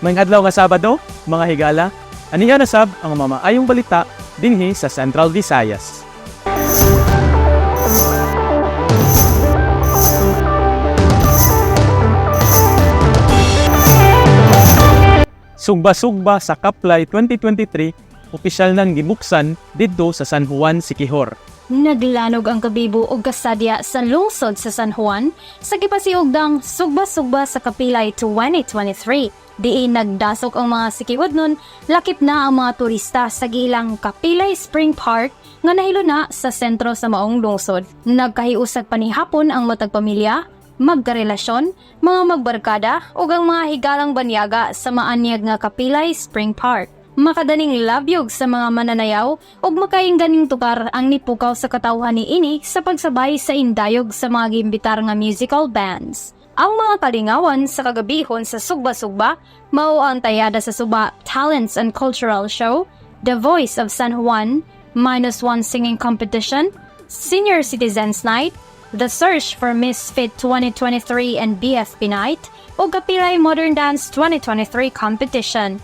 Maayong adlaw nga Sabado, mga higala, aniya na sab ang mga maayong balita dinhi sa Central Visayas. Sugba-sugba sa Kaplay 2023 opisyal nang gibuksan didto sa San Juan, Siquijor. Naglanog ang kabibo og kasadya sa lungsod sa San Juan sa gipasiugdang Sugba-Sugba sa Kapilay 2023. Diin nagdasok ang mga Siquijodnon, lakip na ang mga turista sa giilang Kapilay Spring Park nga nahiluna sa sentro sa maong lungsod. Nagkahiusag panihapon ang matag pamilya, magkarelasyon, mga magbarkada ug ang mga higalang banyaga sa maanyag nga Kapilay Spring Park. Makadaning labyog sa mga mananayaw ug makaingganing tukar ang nipukaw sa katawhan ni ini sa pagsabay sa indayog sa mga giimbitar nga musical bands. Ang mga kalingawan sa kagabihon sa Sugba-Sugba mao ang Tayada sa Suba Talents and Cultural Show, The Voice of San Juan, Minus One Singing Competition, Senior Citizens Night, The Search for Misfit 2023 and BFP Night, ug Kapilay Modern Dance 2023 Competition.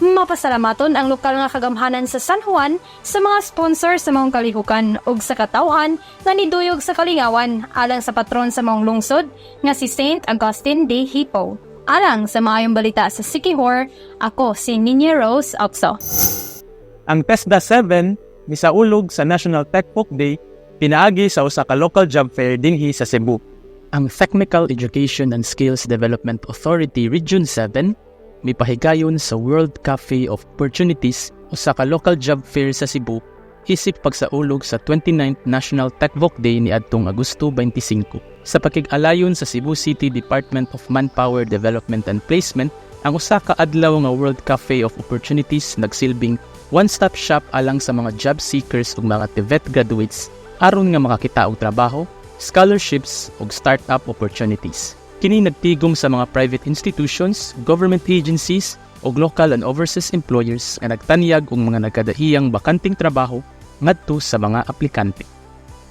Mapasalamaton ang lokal nga kagamhanan sa San Juan sa mga sponsor sa maong kalihukan ug sa katawhan nga niduyog sa kalingawan alang sa patron sa maong lungsod nga si Saint Augustine de Hippo. Alang sa maayong balita sa Siquijor, ako si Ninya Rose Oxo. Ang TESDA 7 misaulog sa National TechVoc Day pinaagi sa usa ka local job fair dinhi sa Cebu. Ang Technical Education and Skills Development Authority Region 7 mipahigayon sa World Cafe of Opportunities, usa ka local job fair sa Cebu, isip pagsaulog sa 29th National TechVoc Day niadtong Agosto 25. Sa pakig-alayon sa Cebu City Department of Manpower Development and Placement, ang usa ka adlaw nga World Cafe of Opportunities nagsilbing one-stop shop alang sa mga job seekers ug mga TVET graduates aron nga makakita og trabaho, scholarships ug startup opportunities. Kini nagtigom sa mga private institutions, government agencies ug local and overseas employers nga nagtanyag og mga nagkadaiyang bakanteng trabaho ngadto sa mga aplikante.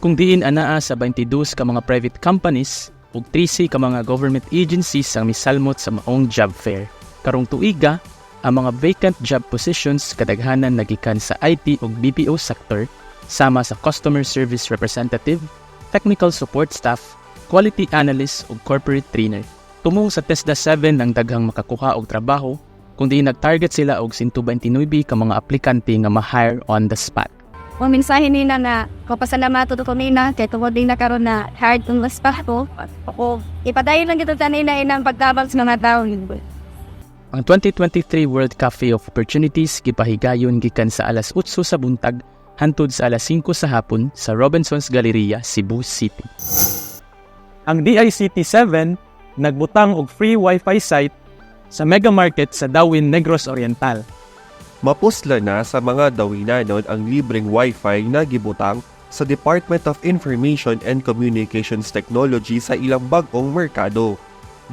Kung diin anaa sa 22 ka mga private companies ug 13 ka mga government agencies ang misalmot sa maong job fair. Karong tuiga, ang mga vacant job positions kadaghanan nagikan sa IT ug BPO sector sama sa customer service representative, technical support staff, quality analyst ug corporate trainer. Tumong sa TESDA 7 ang daghang makakuha og trabaho kung diin nag-target sila og 129 ka mga aplikante nga ma-hire on the spot. Ang mensahe nila na kapasalamato ko nila kay tungod din na karon na hard on the spot ko. Ako, ipadayon lang kita nila inang pagtabang sa mga tao. Ang 2023 World Cafe of Opportunities gipahigayon gikan sa alas 8 sa buntag hantod sa alas 5 sa hapon sa Robinson's Galleria, Cebu City. Ang DICT 7 nagbutang og free Wi-Fi site sa Mega Market sa Dauin, Negros Oriental. Mapusla na sa mga Dawinanon ang libreng Wi-Fi na gibutang sa Department of Information and Communications Technology sa ilang bag-ong merkado.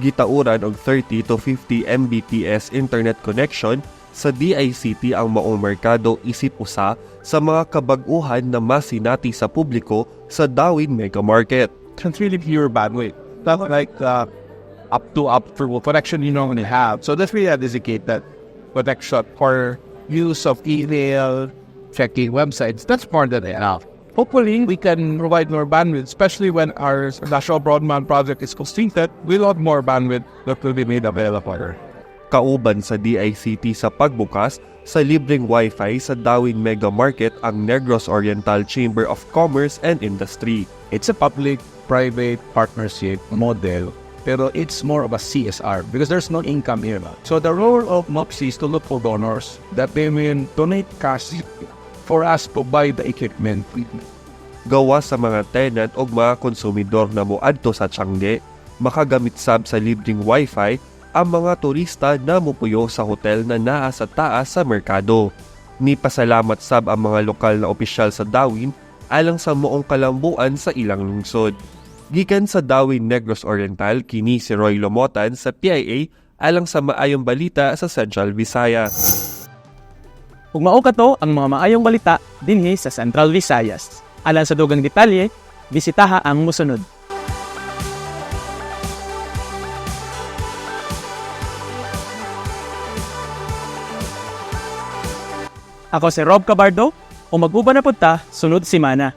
Gitauran og 30 to 50 Mbps internet connection sa DICT ang maong merkado isip usa sa mga kabag-uhan na masinati sa publiko sa Dauin Mega Market. It's really pure bandwidth. Not like up to up for connection you normally have. So that's really a dedicated connection for use of email, checking websites. That's more than enough. Hopefully, we can provide more bandwidth, especially when our national broadband project is completed. We'll have more bandwidth that will be made available. Kauban sa DICT sa pagbukas sa libreng Wi-Fi sa Dauin Mega Market ang Negros Oriental Chamber of Commerce and Industry. It's a public-private partnership model, pero it's more of a CSR because there's no income here. So the role of MOPSI is to look for donors that they will donate cash for us to buy the equipment. Gawa sa mga tenant o mga konsumidor na moadto sa Tiangge, makagamit sab sa libreng Wi-Fi ang mga turista na mupuyo sa hotel na naa sa taas sa merkado. Ni pasalamat sab ang mga lokal na opisyal sa Dauin alang sa moong kalambuan sa ilang lungsod. Gikan sa Dauin, Negros Oriental, kini si Roy Lomotan sa PIA alang sa maayong balita sa Central Visayas. Ug mao kato ang mga maayong balita dinhi sa Central Visayas. Alang sa dugang detalye, bisitaha ang musunod. Ako si Rob Cabardo, o mag-uban na punta sunod semana.